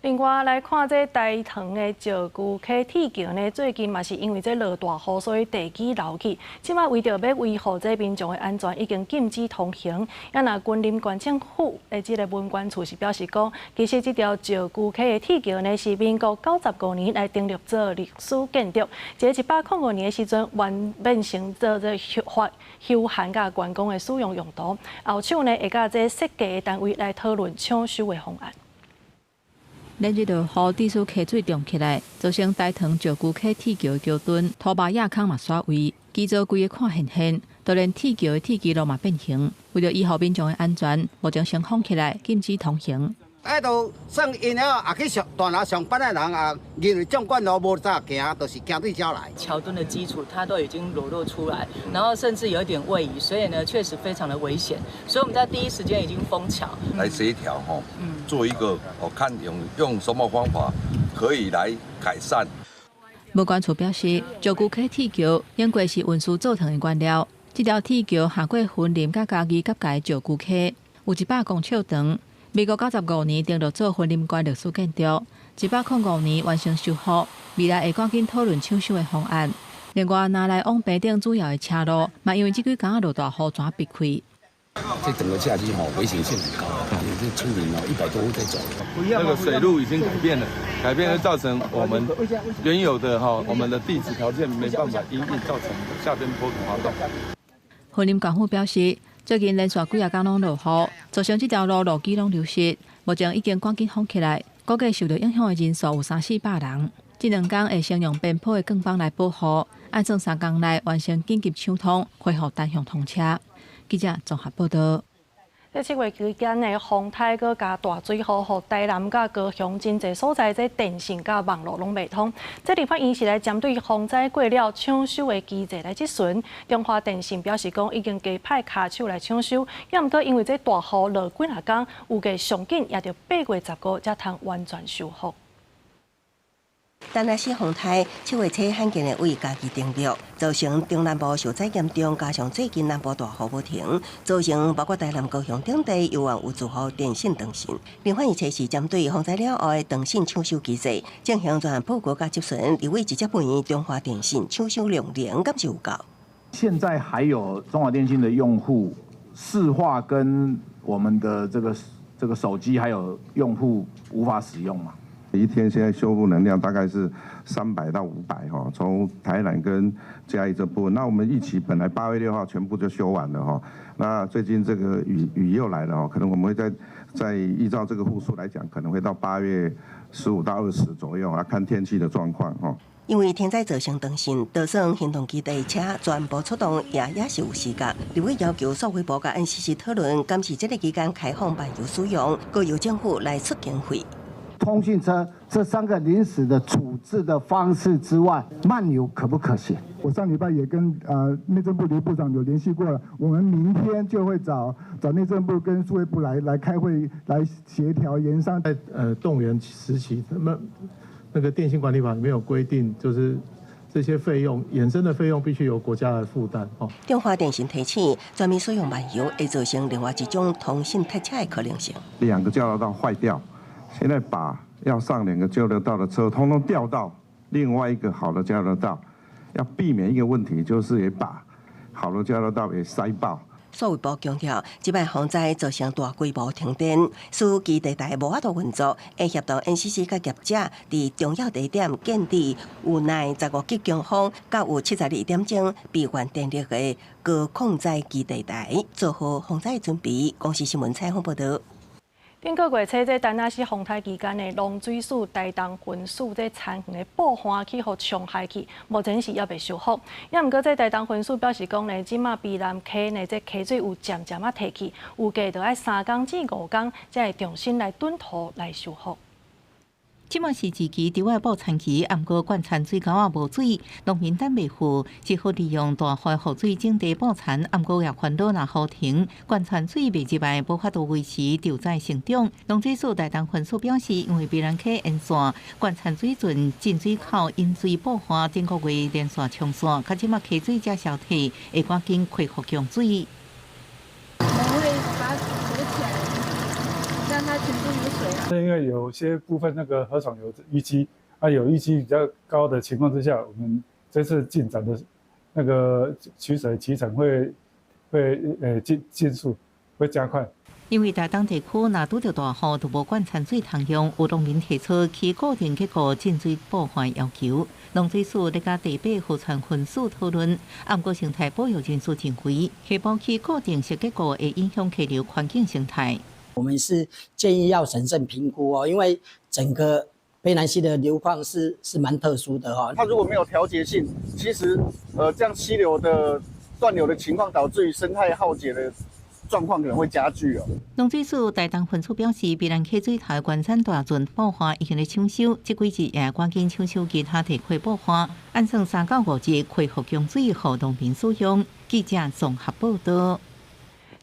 另外來看，這大潭的石龜溪鐵橋呢，最近嘛是因為這落大雨，所以地基流去。這擺為著欲維護這民眾的安全，已經禁止通行。啊，若雲林縣政府的這个文管處是表示講，其實這條石龜溪的鐵橋呢，是民國95年來成立做歷史建築，這105年的時陣，完變成做這休休閒佮觀光的使用用途。後手呢，會佮這設計的單位來討論搶修的方案。連日落雨，致使溪水漲起來，造成大潭石龜溪鐵橋的橋墩塗峇野空嘛徙位，基座規个看現現，就連鐵橋的鐵基路嘛變形。為著維護民眾的安全，目前先封起來，禁止通行。啊，就算𪜶了，也去上大樓上班的人也認為縱貫路無咋行，就是行對遮來。橋墩的基礎它都已經裸露出來，然後甚至有一點位移，所以呢，確實非常的危險。所以我們在第一時間已經封橋，來協調吼，做一個哦，看用什麼方法可以來改善。文管處表示，石龜溪鐵橋應該是運輸造糖的原料，這條鐵橋橫過雲林佮嘉義結界石龜溪，有100公尺長。民國95年登錄做雲林縣歷史建築，105年完成修復，未來會趕緊討論搶修的方案。另外，來來往平頂主要的車路，嘛因為這幾工落大雨，全閉開。這整個下去吼，危險性很高，這村民哦100多戶在走。那個水路已經改變了，改變了造成我們原有的哈，我們的地質條件沒辦法因應，造成下邊坡滑動。雲林縣府表示，最近連續幾仔工攏落雨，造成這條路路基攏流失，目前已經趕緊封起來，估計受到影響的人數有三四百人。這兩工會先用邊坡的鋼板來保護，按算3工內完成緊急搶通，恢復單向通車。記者綜合報道。這7月期間的風颱閣加大水雨，予台南佮高雄真濟所在，這電信佮網路攏袂通。這立法院是來針對風災過了搶修的機制來質詢。中華電信表示講，已經加派跤手來搶修，也毋過因為這大雨落幾若工，預計上緊也著8月15才通完全修復。但那是風颱，7月初罕見的對嘉義登陸，造成中南部受災嚴重，加上最近南部大雨無停，造成包括台南、高雄等地猶原有住戶電信斷線。立法院測試針對風災了後的斷線搶修機制進行專案報告佮質詢，立委直接問中華電信搶修量能敢是有夠？現在還有中華電信的用戶市話跟我們的這個手機還有用戶無法使用嗎？一天現在修復能量大概是300到500哈，從台南跟嘉義這部分，那我們預期本來8月6號全部就修完了哈，那最近這個雨又來了哦，可能我們會再依照這個戶數來講，可能會到8月15到20左右啊，看天氣的狀況哈。因為天災造成斷線，就算行動基地車全部出動，也是有時間。立委要求數位部佮 NCC 討論，監視這个期間開放漫遊使用，閣由政府來出經費。通訊車這三個臨時的處置的方式之外，漫遊可不可行？我上禮拜也跟內政部劉部長有聯繫過了，我們明天就會找內政部跟數位部來開會，來協調研商。在動員時期，那麼那個電信管理法裡面有規定，就是這些費用衍生的費用必須由國家來負擔。哦，中華電信提醒，全面使用漫遊會造成另外一種通訊塞車的可能性。兩個交流道壞掉，現在把要上兩個交流道的車，通通調到另外一個好的交流道，要避免一個問題，就是也把好的交流道給塞爆。數位部強調，這擺風災造成大規模停電，使基地台無法度運作，會協同 NCC 佮業者佇重要地點建置有耐15級強風，佮有72點鐘備援電力的高抗災基地台，做好防災準備。公視新聞採訪報導。頂個月初，這田納西風颱期間呢，農水署台東分署這田園的布岸去予沖害去，目前是猶未修復。也毋過，這台東分署表示講呢，這馬卑南溪呢，這溪水有漸漸仔退去，預計著愛3工至5工，才會重新來囤土來修復。這馬是時期稻仔補田期，毋過灌田水溝仔無水，農民等袂赴，只好利用大雨雨水整地補田。毋過也煩惱若雨停，灌田水袂入來，無法度維持稻仔成長。農水署台東分署表示，因為卑南溪沿線灌田水圳進水口引水補旱，頂個月連續沖線，較這馬溪水才消退，會趕緊恢復供水。我們會把它堵起來，讓它全部有水啊。是因為有些部分那個河床有淤積，啊，有淤積比較高的情況之下，我們這次進展的那個取水期程會進速會加快。因為台東地區若拄著大雨，就無灌田水通用，有農民提出起固定結構進水補旱要求。農水署咧佮地八河川分署討論，毋過生態保育人士認為，溪埔起固定式結構會影響溪流環境生態。我們是建議要審慎評估哦，因為整個卑南溪的流況是蠻特殊的哈。它如果沒有調節性，其實這樣溪流的斷流的情況，導致於生態耗竭的狀況可能會加劇哦。農水署台東分署表示，卑南溪水頭關山大圳補旱已經咧搶修，這幾日也趕緊搶修其他地區補旱，按算3到5日恢復供水，予農民使用。記者綜合報道。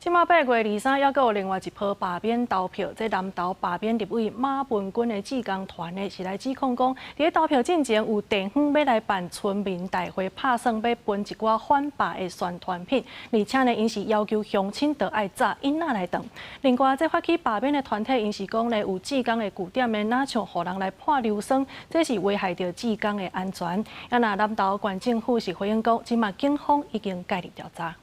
這馬8月23，猶閣有另外一波罷免投票。這南投罷免立委馬文君的志工團呢，是來指控講，佇投票進前有地方欲來辦村民大會，拍算欲分一寡反罷的宣傳品，而且呢，𪜶是要求鄉親都愛紮印仔來當。另外，這發起罷免的團體，𪜶是講呢，有志工的據點呢，若像予人來潑硫酸，這是危害著志工的安全。啊，若南投縣政府是回應講，這馬警方已經介入調查。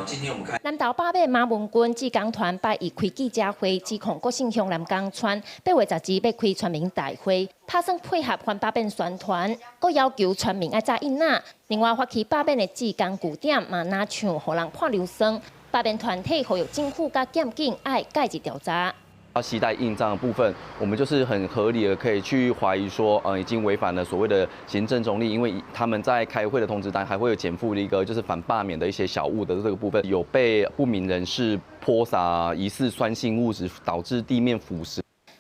今天我們看南投罷免馬文君志工團拜一開記者會，指控郭姓鄉南港村8月12欲開村民大會，拍算配合反罷免宣傳，閣要求村民愛紮印仔。另外發起罷免的志工據點嘛，若像予人潑硫酸，罷免團體呼籲政府佮檢警愛介入調查。攜帶印章的部分，我們就是很合理的可以去懷疑說，已經違反了所謂的行政中立，因為他們在開會的通知單還會有檢附一個就是反罷免的一些小物的這個部分，有被不明人士潑灑疑似酸性物質，導致地面腐蝕。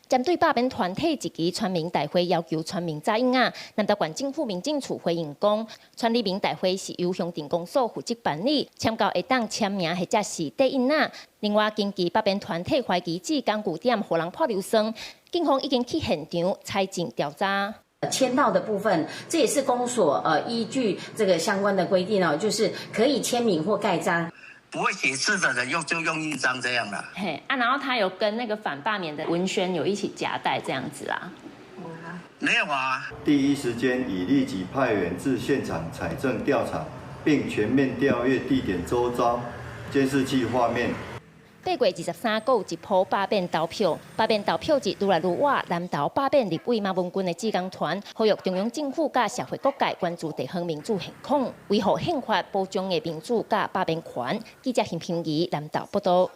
針對罷免團體一支村民大會要求村民紮印仔，南投縣政府民政處回應講，村里民大會是由鄉鎮公所負責辦理，簽到會當簽名或者是綴印仔。另外，根據罷免團體懷疑志工據點予人潑硫酸，警方已經去現場採證調查。簽到的部分，這也是公所依據這個相關的規定哦，就是可以簽名或蓋章。不會寫字的人用就用印章這樣啦。嘿啊，然後他有跟那個反罷免的文宣有一起夾帶這樣子啊？沒有啊。第一時間已立即派員至現場採證調查，並全面調閱地點周遭監視器畫面。8月23，閣有一波罷免投票，罷免投票日愈來愈倚。南投罷免立委馬文君的志工團，呼籲中央政府佮社會各界關注地方民主現況，維護憲法保障的民主佮罷免權。記者陳平儀南投報道。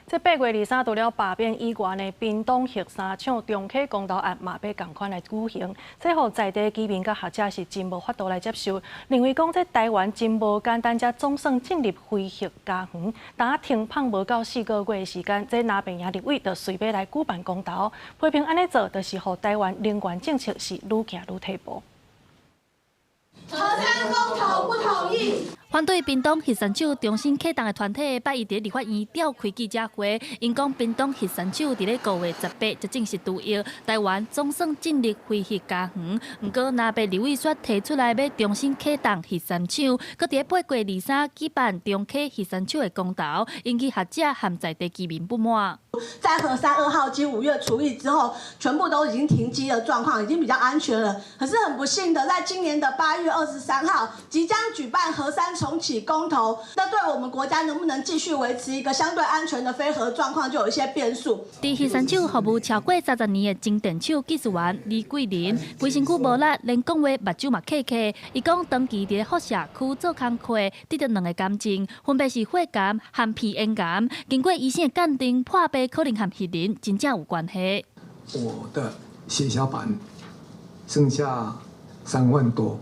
這8月23，除了罷免以外呢，屏東核三廠重啟公投案嘛欲仝款來舉行，這予在地居民佮學者是真無法度來接受，認為講這台灣真無簡單，才總算進入非核家園，但停放無夠4個月的時間，這藍白贏立委就隨欲來舉辦公投，批評按呢做，就是予台灣能源政策是愈行愈退步。核三公投不同意。反對屏東核三廠重新啟動的團體，拜一佇立法院召開記者會，𪜶講屏東核三廠佇咧5月18才正式除役，台灣總算進入非核家園。毋過，藍白立委卻提出來欲重新啟動核三廠，閣佇咧8月23舉辦重啟核三廠的公投，引起學者和在地居民不滿。在核三2號機5月除役之後，全部都已經停機的狀況，已經比較安全了。可是很不幸的，在今年的8月23號，即將舉辦核三重啟公投，那對我們國家能不能繼續維持一個相對安全的非核狀況，就有一些變數。佇核三廠服務超過30年的前電廠技術員李桂林，規身軀無力，連講話目睭嘛瞌瞌。伊講長期佇咧輻射區做工課，得著兩個癌症，分別是血癌和鼻咽癌。經過醫生的鑑定，破病可能和核能真正有關係。我的血小板剩下3萬多。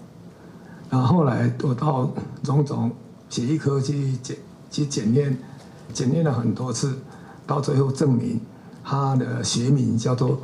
然後後來我到榮總血液科去檢驗，檢驗了很多次，到最後證明他的學名叫做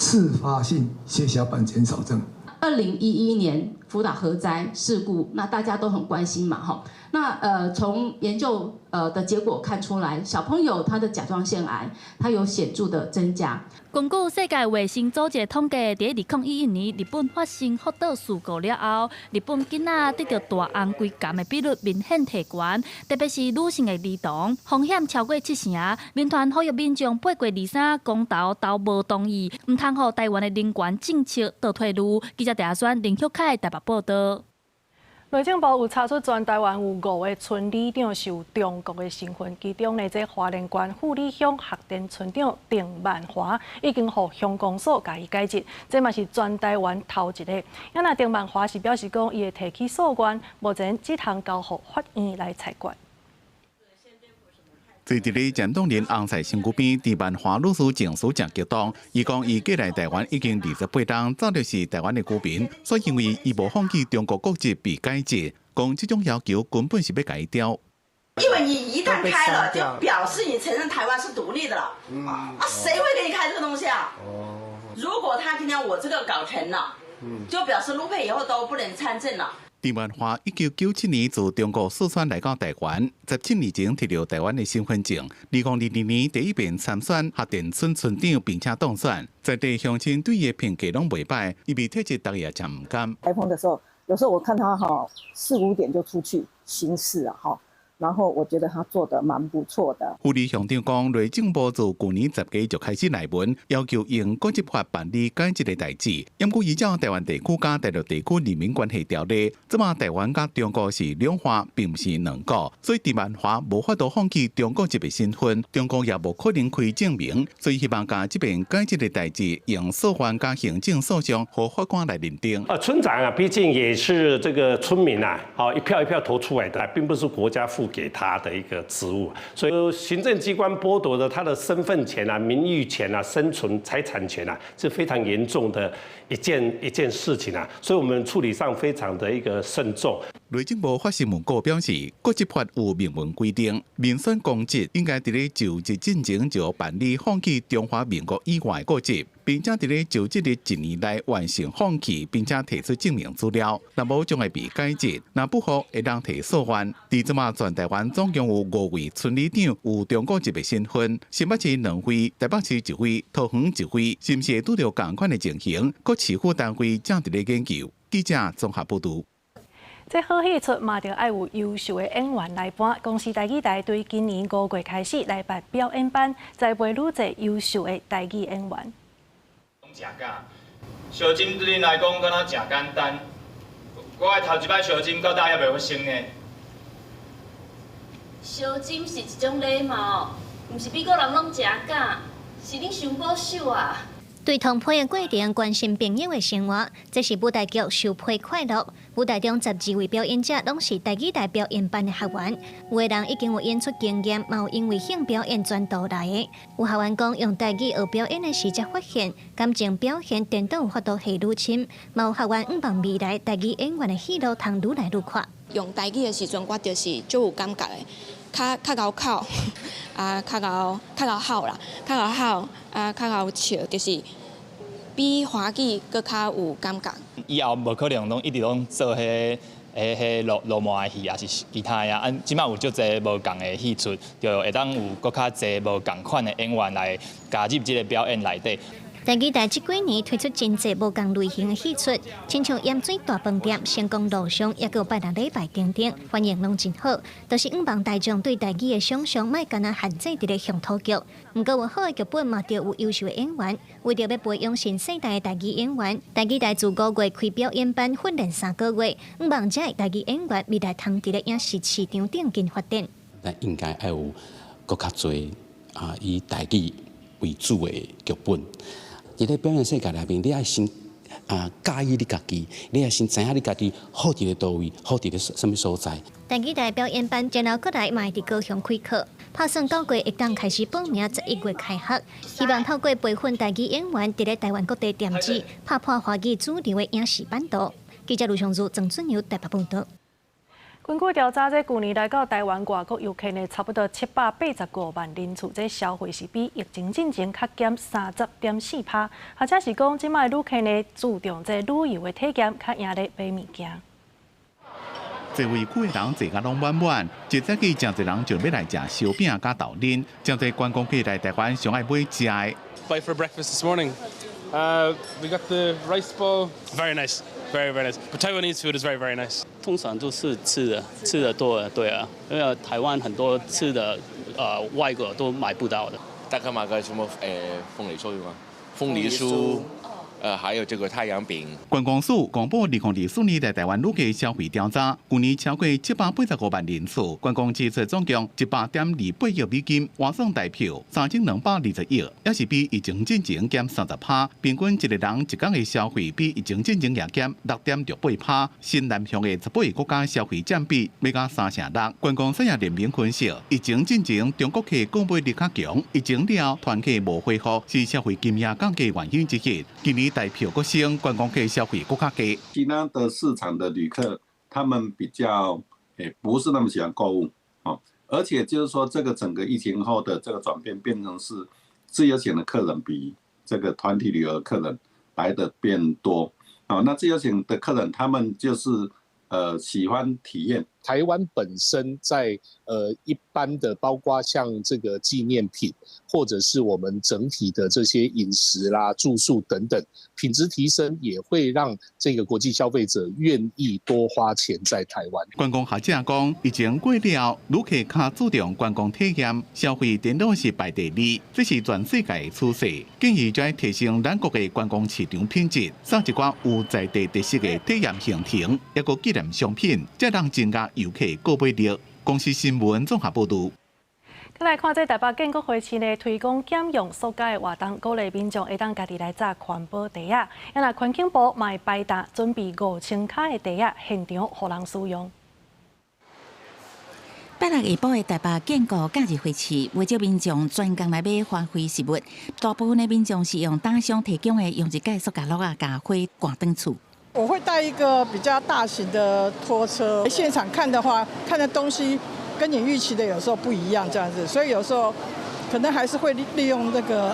次發性血小板減少症。2011年福島核災事故，那大家都很關心嘛，哈。那從研究的結果看出來，小朋友他的甲狀腺癌，它有顯著的增加。根據世界衛生組織統計，佇2011年日本發生福島事故了後，日本囡仔得著大紅規癌的比率明顯提懸，特別是女性的兒童，風險超過七成。民團呼籲民眾八月23公投投無同意，毋通予台灣的人權政策倒退嚕。記者鄭宣林旭凱台北報道。內政部有查出全台灣有五个村里長是有中國的成分，其中呢，這花蓮縣富里鄉學田村長鄭萬華已經予鄉公所共伊解職，這嘛是全台灣頭一個。啊，若鄭萬華是表示講，伊會提起訴願，目前這項交予法院來裁決。坐佇咧漸凍人紅菜身軀邊，鄭萬華女士情緒誠激動。伊講，伊過來台灣已經28冬，早就是台灣的居民，所以認為伊無放棄中國國籍被解職，講這種要求根本是欲共伊刁。因為你一旦開了，就表示你承認台灣是獨立的了。啊，誰會給你開這個東西啊？如果他今天我這個搞成了，就表示陸配以後都不能參政了。鄭萬華1997年自中國四川來到台灣，17年前提著台灣的身份證。2022年第一遍參選學田村村長，並且當選。在地鄉親對伊的評價攏袂䆀，伊被撤職，逐家也誠毋甘。颱風的時候，有時候我看他哈四五點就出去巡視啊，哈。然後我覺得他做得蠻不錯的。副理鄉長講，內政部自舊年10月就開始內文，要求用國籍法辦理解職的代誌。毋過依照台灣地區佮大陸地區人民關係條例，這馬台灣佮中國是兩岸，並毋是兩國，所以鄭萬華無法度放棄中國籍的身份，中國也無可能開證明，所以希望共這邊解職的代誌用訴願佮行政訴訟予法官來認定。啊，村長啊，畢竟也是這個村民啊，好一票一票投出來的，並不是國家賦給他的一個職務，所以行政機關剝奪了他的身份權啊、名譽權啊、生存財產權啊，是非常嚴重的一件事情啊，所以我們處理上非常的一個慎重。內政部發新聞稿表示，國籍法有明文規定，民選公職應該佇咧就職進前就辦理放棄中華民國以外國籍，並且佇咧就職的一年內完成放棄，並且提出證明資料，若無將會被解職，若不服會當提訴願。佇這馬全台灣總共有五位村里長有中國籍的身份，新北市兩位，台北市一位，桃園一位，是毋是會拄著仝款的情形？各市府單位正佇咧研究。記者綜合報導。這好戲出嘛，著愛有優秀的演員來搬。公視台語台對今年5月開始來辦表演班，栽培愈濟優秀的台語演員。相針對恁來講，敢若誠簡單。我的頭一擺相針到今猶未發生呢。相針是一種禮貌，毋是美國人攏誠敢，是恁傷保守啊。對通批的過程，關心朋友的生活，這是舞台劇《受批快樂》。舞台中12位表演者攏是台語台表演班的學員，有的人已經有演出經驗，嘛有因為興表演專途來的。有學員講，用台語學表演的時才發現感情表現顛倒有法度下愈深。嘛有學員向望未來台語演員的戲路通愈來愈闊。用台語的時陣，我就是足有感覺的，較較𠢕哭，啊，較𠢕較𠢕哭啦，較𠢕哭，啊，較𠢕笑，就是比華語閣較有感覺。以後無可能攏一直攏做彼彼彼羅羅幕的戲，抑是其他的啊。這擺有足濟無仝的戲出，就會當有閣較濟無仝款的演員來加入這个表演內底。台語台這幾年推出真濟無仝類型的戲出，親像鹽水大飯店、成功路上，抑閣有拜六禮拜等等，反應攏真好。就是向望大眾對台語的想象，莫干焦限制佇咧鄉土劇。毋過有好的劇本，嘛著有優秀的演員。為著欲培養新世代的台語演員，台語台自5月開表演班訓練3個月，向望這的台語演員未來通佇咧影視市場頂緊發展。咱應該愛有閣較濟啊，以台語為主的劇本。佇咧表演世界內面，你愛先啊佮意你家己，你愛先知影你家己好佇咧佗位，好佇咧啥物所在。台語台表演班然後過來嘛會佇高雄開課，拍算9月會當開始報名，11月開學。希望透過培訓台語演員，佇咧台灣各地點子，拍破華語主流的影視版圖。記者盧尚如、鄭俊友台北報導。根據調查，這舊年來到台灣外國遊客呢，差不多785萬人次，這消費是比疫情進前較減30.4%。或者是講，這擺旅客呢注重這旅遊的體驗，較贏咧買物件。座位區的人坐甲攏滿滿，一早起誠濟人就欲來食燒餅佮豆奶，誠濟觀光客來台灣上愛買食的。 Buy for breakfast this morning. We got the rice ball. Very nice, very very nice. But Taiwanese food is very very nice. 通常都是吃的，吃的多了，對啊，因為台灣很多吃的，外國都買不到的。大概買個什麼鳳梨酥嗎？鳳梨酥。還有這個太陽餅。觀光署公布2024年來台灣旅客消費調查，舊年超過785萬人次，觀光支出總共100.28億美金，換算台票3220億，也是比疫情進前減30%。平均一個人一工的消費比疫情進前也減6.68%。新南向的18個國家消費佔比欲加3成6。觀光產業聯盟分析，疫情進前中國客購買力較強，疫情了團客無恢復，是消費金額降低原因之一。今年台票閣升，觀光客消費閣較低。其他的市場的旅客，他們比較不是那麼喜歡購物，而且就是說，這個整個疫情後的這個轉變，變成是自由行的客人比這個團體旅遊的客人來的變多，那自由行的客人，他們就是喜歡體驗。台灣本身在一般的，包括像這個紀念品，或者是我們整體的這些飲食啦、住宿等等，品質提升，也會讓這個國際消費者願意多花錢在台灣。觀光學者講，疫情過了，旅客較注重觀光體驗，消費顛倒是排第二，這是全世界的趨勢。建議將提升咱國的觀光市場品質，送一寡有在地特色的體驗行程，抑閣紀念商品，才能增加遊客購買力。公視新聞綜合報導。來看這台北建國花市呢，推廣減用塑膠的活動，鼓勵民眾會當家己來紮環保袋仔。啊，若環境部嘛會排擔準備5000跤的袋仔，現場予人使用。拜六下晡的台北建國假日花市，袂少民眾專工來買花卉食物。大部分的民眾是用擔商提供的用一改塑膠簍仔，共花掛轉厝。我會帶一個比較大型的拖車，現場看的話，看的東西跟你預期的有時候不一樣，這樣子，所以有時候可能還是會利用那個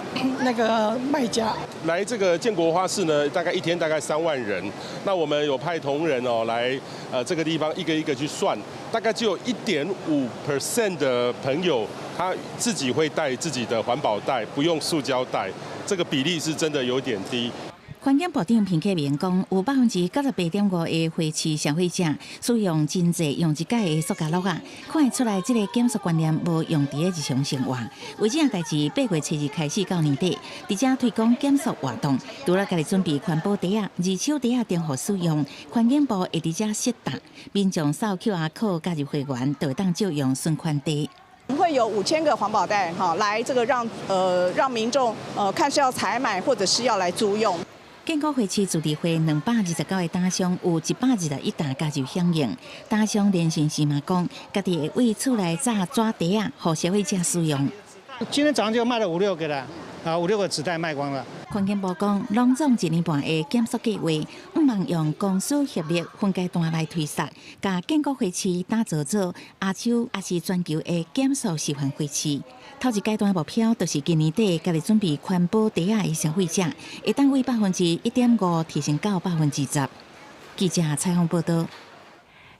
賣家。來這個建國花市呢，大概一天大概3萬人，那我們有派同仁哦來，這個地方一個一個去算，大概只有1.5% 的朋友他自己會帶自己的環保袋，不用塑膠袋，這個比例是真的有點低。環境部長彭克明講，有98.5%的花市消費者使用真濟用一改的塑膠簍仔，看會出來這個減塑觀念無用佇咧日常生活。為這項代誌，8月7日開始到年底，佇遮推廣減塑活動，除了家己準備環保袋仔、二手袋仔重複使用，環境部會佇遮設檔，民眾掃 QR code 加入會員，就會當借用循環袋。會有5000個環保袋，哈，來這個讓民眾看是要採買或者是要來租用。建國花市自治會229個擔商，有121擔加入響應。擔商連線時嘛講，家己會為厝內紮紙袋仔，予消費者使用。今天早上就賣了五六個啦，啊，五六個紙袋賣光了。環境部講，攏總一年半的減塑計劃，向望用公私協力分階段來推實，共建國花市打造做亞洲抑是全球的減塑示範花市。頭一階段目標就是今年底家己準備環保袋仔的消費者，會當為1.5%提升到10%。記者採訪報導。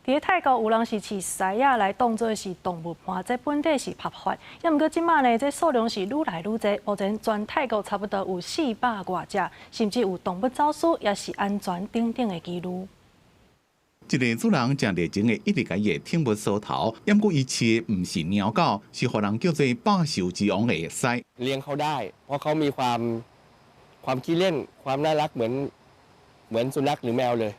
佇泰國有人是飼獅仔來當做是動物伴，這本底是合法。抑毋過這馬呢，這數量是愈來愈濟，目前全泰國差不多有400外隻，甚至有動物走私，抑是安全等等的疑慮。這个主人誠熱情的一直共伊的寵物梳頭，毋過伊飼的毋是貓狗，是予人叫做百獸之王的獅。 เลี้ยงเขาได้เพราะเขามีความขี้เล่นความน่ารักเหมือนสุนัขหรือแมวเลย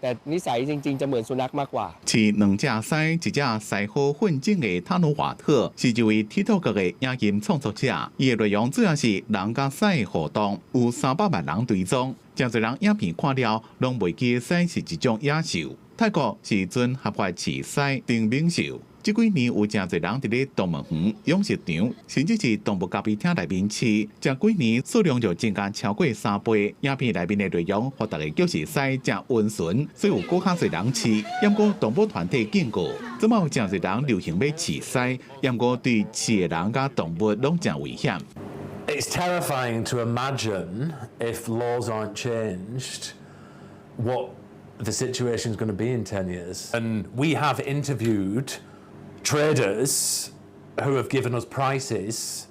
แต่นิสัยจริงๆจะเหมือนสุนัขมากกว่า 飼兩隻獅，一隻獅虎混種的塔努瓦特，是一位 TikTok 的影音創作者。伊的內容主要是人佮獅的互動，有300萬人追蹤。誠濟人影片看了，攏袂記獅是一種野獸。泰國是準合法飼獅長命獸。這幾年有誠濟人佇咧動物園、養殖場，甚至是動物咖啡廳內面飼，這幾年數量就增加超過3倍。影片內面的內容，予大家叫是獅誠溫順，所以有閣較濟人飼。毋過動保團體警告，這擺有誠濟人流行欲飼獅，毋過對飼的人佮動物攏誠危險。 It's terrifying to imagine if laws aren't changed, what the situation is going to be in 10 years. And we have interviewed traders who have given us prices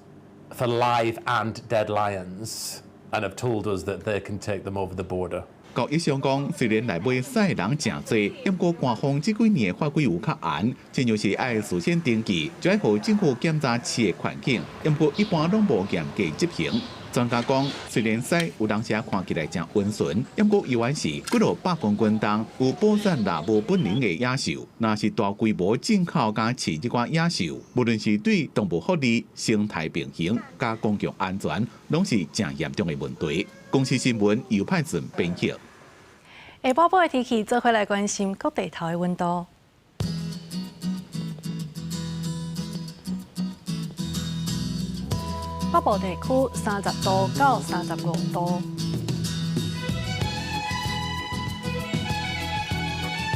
for live and dead lions and have told us that they can take them over the border. 國醫生講，雖然來買獅的人誠濟，毋過官方這幾年的法規有較嚴，親像是愛事先登記，就愛予政府檢查飼的環境，毋過一般攏無嚴格執行。專家講，雖然獅有當時看起來誠溫順，毋過猶原是幾落百公斤重、有捕殺獵物本能的野獸。若是大規模進口佮飼這款野獸，無論是對動物福利、生態平衡、佮公共安全，攏是誠嚴重的問題。公視新聞尤派順編輯。下晡晡的天氣，做伙來關心各地頭的溫度。北部地區30度到35度，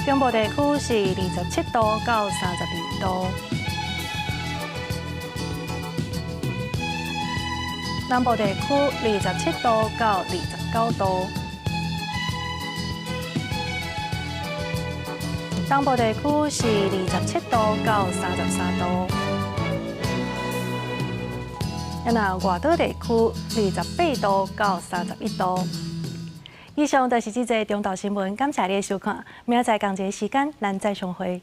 中部地區是27度到32度，南部地區27度到29度，東部地區是27度到33度。那外島地區28度到31度。以上就是這節中晝新聞，感謝你的收看，明仔載仝一个時間，咱再相會。